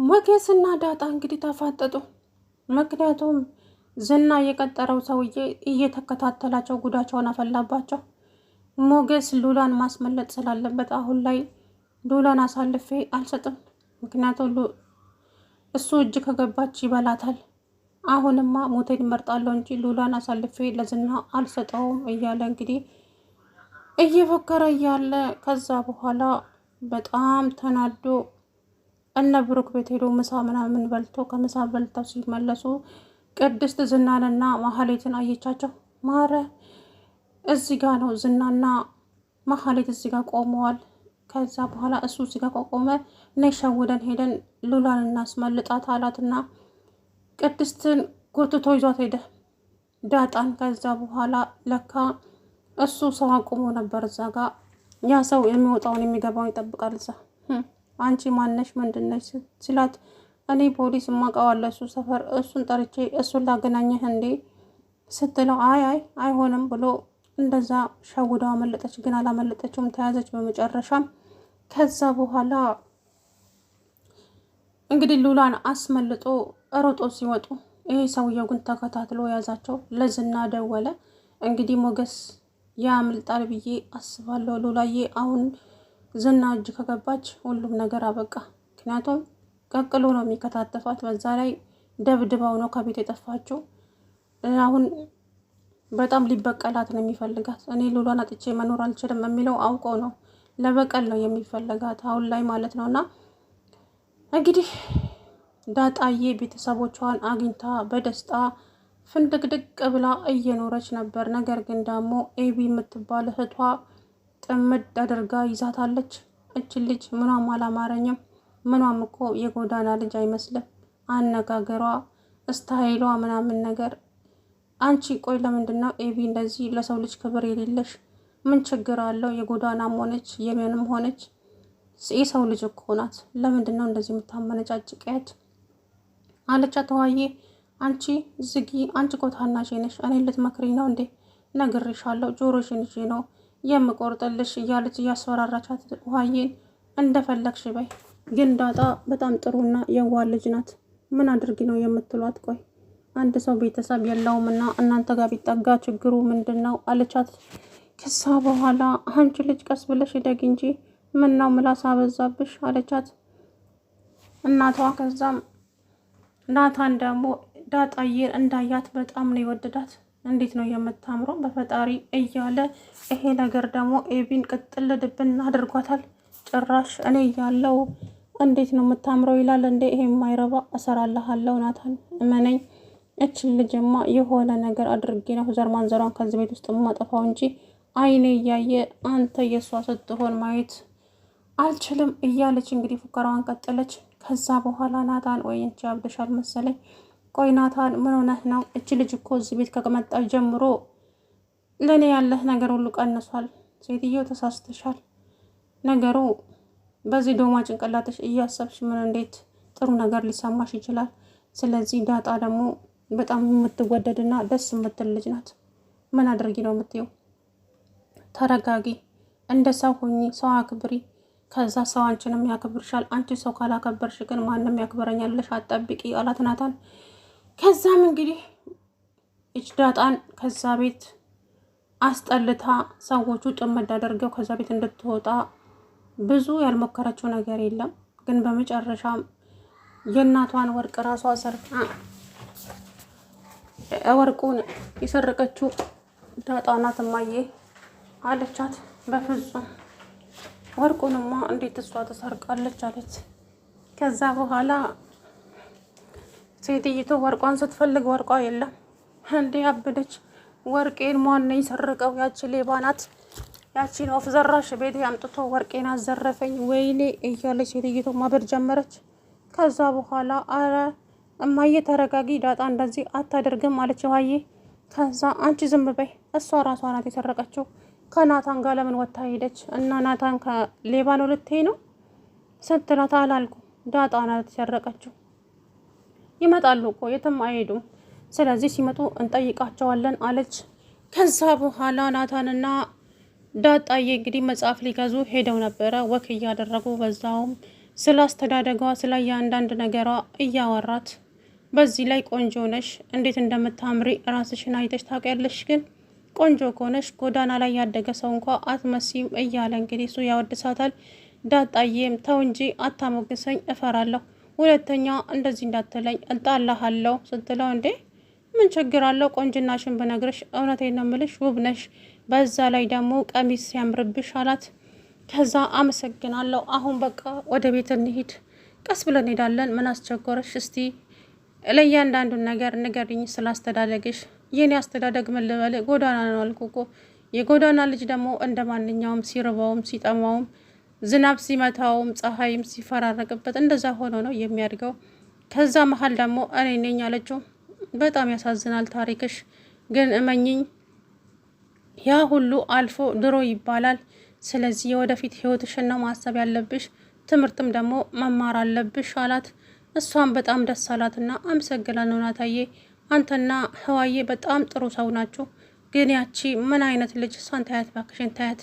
ሞገስና ዳጣ እንግዲህ ተፋጠጡ። ምክንያቱም ዝና የቀጠረው ሰውዬ እየተከታተላቸው ጉዳቸውን አፈላባቸው። ሞገስ ሉላን ማስመለጥ ስላለበት አሁን ላይ ሉላን አሳልፌ አልሰጥም፣ ምክንያቱም እሱ እጅ ከገባች ይበላታል። አሁንማ ሞቴን እመርጣለሁ እንጂ ሉላን አሳልፌ ለዝና አልሰጠውም እያለ እንግዲህ እየፎከረ እያለ ከዛ በኋላ በጣም ተናዶ እነ ብሩክ ቤት ሄዶ ምሳ ምናምን በልቶ ከምሳ በልተው ሲመለሱ ቅድስት ዝናንና መሀሌትን አየቻቸው። ማረ እዚህ ጋ ነው ዝናና መሀሌት እዚህ ጋ ቆመዋል። ከዛ በኋላ እሱ እዚህ ጋ ቆቆመ። ነይ ሸውደን ሄደን ሉላን እናስመልጣት አላትና ቅድስትን ጎትቶ ይዟት ሄደ ዳጣን። ከዛ በኋላ ለካ እሱ ሰው አቁሞ ነበር እዛ ጋ። ያ ሰው የሚወጣውን የሚገባውን ይጠብቃል እዛ አንቺ ማነሽ ምንድነሽ ሲላት እኔ ፖሊስ እማውቀዋለሁ እሱ ሰፈር እሱን ጠርቼ እሱን ላገናኘህ እንዴ ስትለው አይ አይ አይሆንም ብሎ እንደዛ ሸውዳው አመለጠች። ግን አላመለጠችውም፣ ተያዘች። በመጨረሻም ከዛ በኋላ እንግዲህ ሉላን አስመልጦ ሮጦ ሲወጡ ይሄ ሰውየው ግን ተከታትሎ ያዛቸው። ለዝና ደወለ። እንግዲህ ሞገስ ያምልጣል ብዬ አስባለሁ። ሉላዬ አሁን ዝና እጅ ከገባች ሁሉም ነገር አበቃ። ምክንያቱም ቀቅሎ ነው የሚከታተፋት። በዛ ላይ ደብድባው ነው ከቤት የጠፋችው። አሁን በጣም ሊበቀላት ነው የሚፈልጋት። እኔ ሉላን አጥቼ መኖር አልችልም የሚለው አውቆ ነው፣ ለበቀል ነው የሚፈልጋት አሁን ላይ ማለት ነው። እና እንግዲህ ዳጣዬ ቤተሰቦቿን አግኝታ በደስታ ፍንድቅድቅ ብላ እየኖረች ነበር። ነገር ግን ደግሞ ኤቢ የምትባል እህቷ ጥምድ አድርጋ ይዛታለች። እች ልጅ ምኗም አላማረኝም። ምኗም እኮ የጎዳና ልጅ አይመስልም። አነጋገሯ፣ style ዋ ምናምን ነገር። አንቺ ቆይ ለምንድን ነው ኤቢ እንደዚህ ለሰው ልጅ ክብር የሌለሽ? ምን ችግር አለው? የጎዳናም ሆነች የምንም ሆነች የሰው ልጅ እኮ ናት። ለምንድን ነው እንደዚህ የምታመነጫጭቂያት? አለቻት። ተዋዬ አንቺ ዝጊ፣ አንቺ እኮ ታናሽ ነሽ። እኔ ልትመክሪኝ ነው እንዴ? ነግሬሻለሁ፣ ጆሮሽን ይዤ ነው የምቆርጥልሽ እያለች እያስፈራራቻት ውሃዬን እንደፈለግሽ በይ። ግን ዳጣ በጣም ጥሩና የዋህ ልጅ ናት። ምን አድርጊ ነው የምትሏት? ቆይ አንድ ሰው ቤተሰብ የለውም እና እናንተ ጋር ቢጠጋ ችግሩ ምንድን ነው አለቻት። ከሳ በኋላ አንቺ ልጅ ቀስ ብለሽ እደግ እንጂ ምን ነው ምላስ አበዛብሽ አለቻት እናቷ። ከዛም ናታን ደግሞ ዳጣዬን እንዳያት በጣም ነው የወደዳት። እንዴት ነው የምታምረው በፈጣሪ እያለ ይሄ ነገር ደግሞ ኤቢን ቅጥል ድብን አድርጓታል። ጭራሽ እኔ እያለው እንዴት ነው የምታምረው ይላል። እንዴ ይሄ የማይረባ እሰራልሃለሁ ናታን እመነኝ። እችን ልጅማ የሆነ ነገር አድርጌ ነው ዘር ማንዘሯን ከዚህ ቤት ውስጥ የማጠፋው እንጂ አይኔ እያየ አንተ የእሷ ስትሆን ማየት አልችልም እያለች እንግዲህ ፉከራዋን ቀጠለች። ከዛ በኋላ ናታን ወይ እንቺ አብደሻል መሰለኝ ቆይ ናታን ምን ሆነህ ነው? እች ልጅ እኮ እዚህ ቤት ከመጣች ጀምሮ ለእኔ ያለህ ነገር ሁሉ ቀንሷል። ሴትየው ተሳስተሻል። ነገሩ በዚህ ዶማ ጭንቅላትሽ እያሰብሽ ምን እንዴት ጥሩ ነገር ሊሰማሽ ይችላል? ስለዚህ ዳጣ ደግሞ በጣም የምትወደድና ደስ የምትል ልጅ ናት። ምን አድርጊ ነው የምትየው? ተረጋጊ፣ እንደ ሰው ሁኚ፣ ሰው አክብሪ። ከዛ ሰው አንቺንም ያክብርሻል። አንቺ ሰው ካላከበርሽ ግን ማንም ያክብረኛል ብለሽ አትጠብቂ አላት ናታን። ከዛም እንግዲህ እች ዳጣን ከዛ ቤት አስጠልታ ሰዎቹ ጥምድ አድርገው ከዛ ቤት እንድትወጣ ብዙ ያልሞከረችው ነገር የለም። ግን በመጨረሻም የእናቷን ወርቅ ራሷ ሰርቃ ወርቁን የሰረቀችው ዳጣ ናት እማዬ አለቻት። በፍጹም ወርቁንማ እንዴት እሷ ተሰርቃለች አለች። ከዛ በኋላ ሴትይቱ ወርቋን ስትፈልግ ወርቋ የለም። እንዴ አበደች። ወርቄን ማን የሰረቀው? ያቺ ሌባ ናት። ያቺን ወፍ ዘራሽ ቤት አምጥቶ ወርቄን አዘረፈኝ፣ ወይኔ እያለች ሴትይቱ ማበድ ጀመረች። ከዛ በኋላ አረ እማዬ ተረጋጊ፣ ዳጣ እንደዚህ አታደርግም አለች ውሀዬ። ከዛ አንቺ ዝም በይ፣ እሷ ራሷ ናት የሰረቀችው። ከናታን ጋር ለምን ወታ ሄደች? እና ናታን ከሌባ ነው ልትይ ነው ስትላት፣ አላልኩም ዳጣ ናት የሰረቀችው ይመጣሉ እኮ የትም አይሄዱም። ስለዚህ ሲመጡ እንጠይቃቸዋለን አለች። ከዛ በኋላ ናታንና ዳጣዬ እንግዲህ መጽሐፍ ሊገዙ ሄደው ነበረ። walk እያደረጉ በዛውም ስለ አስተዳደጓ ስለ እያንዳንድ ነገሯ እያወራት፣ በዚህ ላይ ቆንጆ ነሽ፣ እንዴት እንደምታምሪ ራስሽን አይተሽ ታውቂያለሽ? ግን ቆንጆ ከሆነሽ ጎዳና ላይ ያደገ ሰው እንኳ አትመሲም እያለ እንግዲህ እሱ ያወድሳታል። ዳጣዬም ተው እንጂ አታሞግሰኝ፣ እፈራለሁ፣ ሁለተኛ እንደዚህ እንዳትለኝ እጣላሃለሁ ስትለው እንዴ ምን ችግር አለው? ቆንጅናሽን ብነግርሽ እውነቴን ነው የምልሽ ውብ ነሽ፣ በዛ ላይ ደግሞ ቀሚስ ሲያምርብሽ አላት። ከዛ አመሰግናለሁ፣ አሁን በቃ ወደ ቤት እንሂድ፣ ቀስ ብለን እንሄዳለን። ምን አስቸጎረሽ? እስቲ ለእያንዳንዱን ነገር ንገሪኝ ስላስተዳደግሽ። የኔ አስተዳደግ ምን ልበል፣ ጎዳና ነው አልኩ እኮ። የጎዳና ልጅ ደግሞ እንደ ማንኛውም ሲርበውም ሲጠማውም ዝናብ ሲመታውም ፀሐይም ሲፈራረቅበት እንደዛ ሆኖ ነው የሚያድገው። ከዛ መሀል ደግሞ እኔ ነኝ አለችው። በጣም ያሳዝናል ታሪክሽ፣ ግን እመኝኝ ያ ሁሉ አልፎ ድሮ ይባላል። ስለዚህ የወደፊት ህይወትሽን ነው ማሰብ ያለብሽ፣ ትምህርትም ደግሞ መማር አለብሽ አላት። እሷም በጣም ደስ አላትና አመሰግናለሁ ናታዬ፣ አንተና ህዋዬ በጣም ጥሩ ሰው ናችሁ። ግን ያቺ ምን አይነት ልጅ እሷን ታያት፣ ባክሽን ታያት፣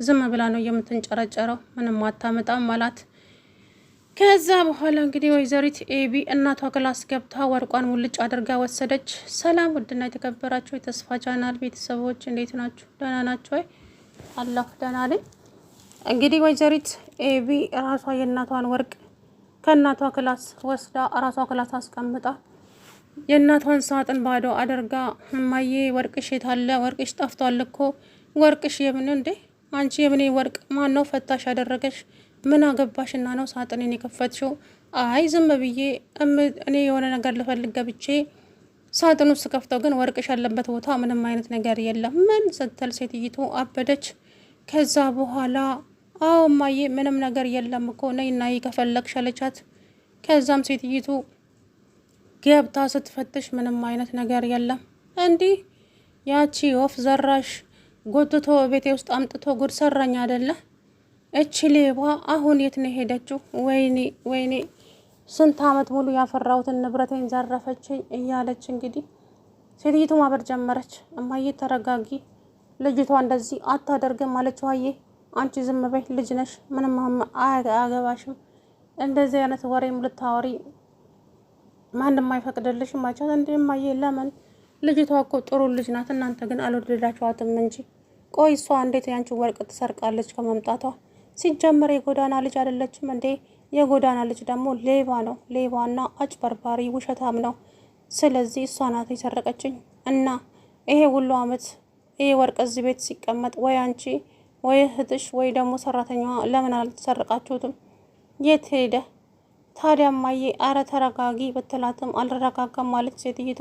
ዝም ብላ ነው የምትንጨረጨረው፣ ምንም አታመጣም አላት። ከዛ በኋላ እንግዲህ ወይዘሪት ኤቢ እናቷ class ገብታ ወርቋን ሙልጭ አድርጋ ወሰደች። ሰላም ውድና የተከበራችሁ የተስፋ ቻናል ቤተሰቦች እንዴት ናችሁ? ደህና ናችሁ ወይ? አለሁ ደህና ነኝ። እንግዲህ ወይዘሪት ኤቢ ራሷ የእናቷን ወርቅ ከእናቷ class ወስዳ ራሷ class አስቀምጣ የእናቷን ሳጥን ባዶ አድርጋ እማዬ ወርቅሽ የታለ? ወርቅሽ ጠፍቷል እኮ ወርቅሽ የምን እንዴ? አንቺ የምኔ ወርቅ ማን ነው ፈታሽ ያደረገሽ? ምን አገባሽና ነው ሳጥኔን የከፈትሽው? አይ ዝም ብዬ እኔ የሆነ ነገር ልፈልግ ገብቼ ሳጥኑ ስከፍተው ግን ወርቅሽ ያለበት ቦታ ምንም አይነት ነገር የለም። ምን ስትል ሴትይቱ አበደች። ከዛ በኋላ አዎ እማዬ ምንም ነገር የለም እኮ ነይና ከፈለግሽ አለቻት። ከዛም ሴትይቱ ገብታ ስትፈትሽ ምንም አይነት ነገር የለም። እንዲህ ያቺ ወፍ ዘራሽ ጎትቶ ቤቴ ውስጥ አምጥቶ ጉድ ሰራኝ አይደለ? እቺ ሌባ አሁን የት ነው የሄደችው? ወይኔ ወይኔ፣ ስንት ዓመት ሙሉ ያፈራሁትን ንብረቴን ዘረፈችኝ እያለች እንግዲህ ሴትይቱ ማበድ ጀመረች። እማዬ ተረጋጊ፣ ልጅቷ እንደዚህ አታደርግም አለችው። አዬ አንቺ ዝም በይ፣ ልጅ ነሽ፣ ምንም አያገባሽም። እንደዚህ አይነት ወሬም ልታወሪ ማንም አይፈቅድልሽም አለቻት። እንዴ እማዬ ለምን? ልጅቷ እኮ ጥሩ ልጅ ናት፣ እናንተ ግን አልወደዳችኋትም እንጂ። ቆይ እሷ እንዴት ያንቺ ወርቅ ትሰርቃለች ከመምጣቷ? ሲጀመር የጎዳና ልጅ አይደለችም እንዴ? የጎዳና ልጅ ደግሞ ሌባ ነው፣ ሌባና አጭበርባሪ ውሸታም ነው። ስለዚህ እሷ ናት የሰረቀችኝ እና ይሄ ሁሉ አመት ይሄ ወርቅ እዚህ ቤት ሲቀመጥ ወይ አንቺ ወይ እህትሽ ወይ ደግሞ ሰራተኛዋ ለምን አልተሰረቃችሁትም? የት ሄደ ታዲያ? እማዬ አረ ተረጋጊ ብትላትም አልረጋጋም ማለች ሴትይቱ።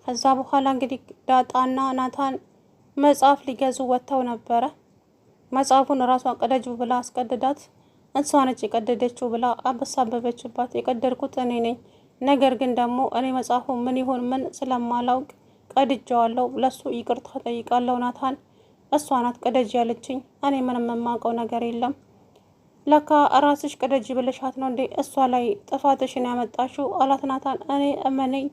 ከዛ በኋላ እንግዲህ ዳጣና ናታን መጽሐፍ ሊገዙ ወጥተው ነበረ። መጽሐፉን እራሷ ቀደጁ ብላ አስቀድዳት እሷ ነች የቀደደችው ብላ አበሳበበችባት። የቀደድኩት እኔ ነኝ፣ ነገር ግን ደግሞ እኔ መጽሐፉ ምን ይሁን ምን ስለማላውቅ ቀድጀዋለሁ፣ ለሱ ይቅርታ ጠይቃለሁ ናታን እሷ ናት ቅደጅ ያለችኝ፣ እኔ ምንም የማውቀው ነገር የለም። ለካ ራስሽ ቅደጅ ብለሻት ነው እንዴ እሷ ላይ ጥፋትሽን ያመጣሽው አላት ናታን። እኔ እመነኝ፣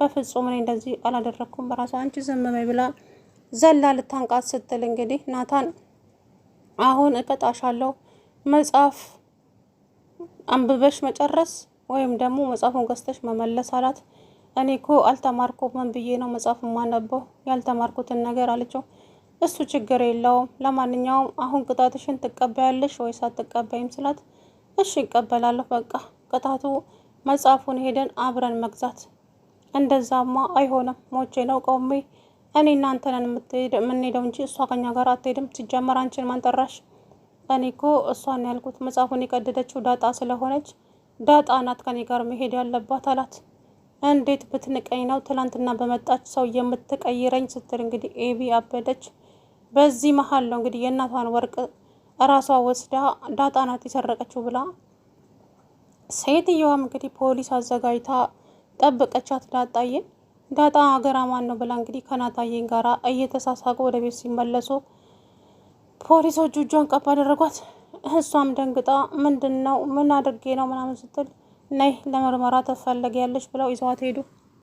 በፍጹም እኔ እንደዚህ አላደረግኩም፣ በራሷ አንቺ ዝም በይ ብላ ዘላ ልታንቃት ስትል እንግዲህ ናታን አሁን እቀጣሻለሁ፣ መጽሐፍ አንብበሽ መጨረስ ወይም ደግሞ መጽሐፉን ገዝተሽ መመለስ አላት። እኔ እኮ አልተማርኩም፣ ምን ብዬ ነው መጽሐፍ የማነበው ያልተማርኩትን ነገር አለችው። እሱ ችግር የለውም። ለማንኛውም አሁን ቅጣትሽን ትቀበያለሽ ወይስ አትቀበይም ስላት፣ እሺ ይቀበላለሁ፣ በቃ ቅጣቱ መጽሐፉን ሄደን አብረን መግዛት። እንደዛማ አይሆንም፣ ሞቼ ነው ቆሜ እኔ እናንተነን የምንሄደው እንጂ እሷ ከኛ ጋር አትሄድም። ሲጀመር አንቺን ማን ጠራሽ? እኔ እኮ እሷን ያልኩት መጽሐፉን የቀደደችው ዳጣ ስለሆነች ዳጣ ናት ከኔ ጋር መሄድ ያለባት አላት። እንዴት ብትንቀኝ ነው ትላንትና በመጣች ሰው የምትቀይረኝ? ስትል እንግዲህ ኤቢ አበደች። በዚህ መሀል ነው እንግዲህ የእናቷን ወርቅ እራሷ ወስዳ ዳጣ ናት የሰረቀችው ብላ ሴትየዋም እንግዲህ ፖሊስ አዘጋጅታ ጠበቀቻት ዳጣዬን። ዳጣ ሀገር አማን ነው ብላ እንግዲህ ከናታዬን ጋራ እየተሳሳቁ ወደ ቤት ሲመለሱ ፖሊሶቹ እጇን ቀብ አደረጓት። እሷም ደንግጣ ምንድን ነው ምን አድርጌ ነው ምናምን ስትል ነይ ለምርመራ ትፈለጊያለሽ ብለው ይዘዋት ሄዱ።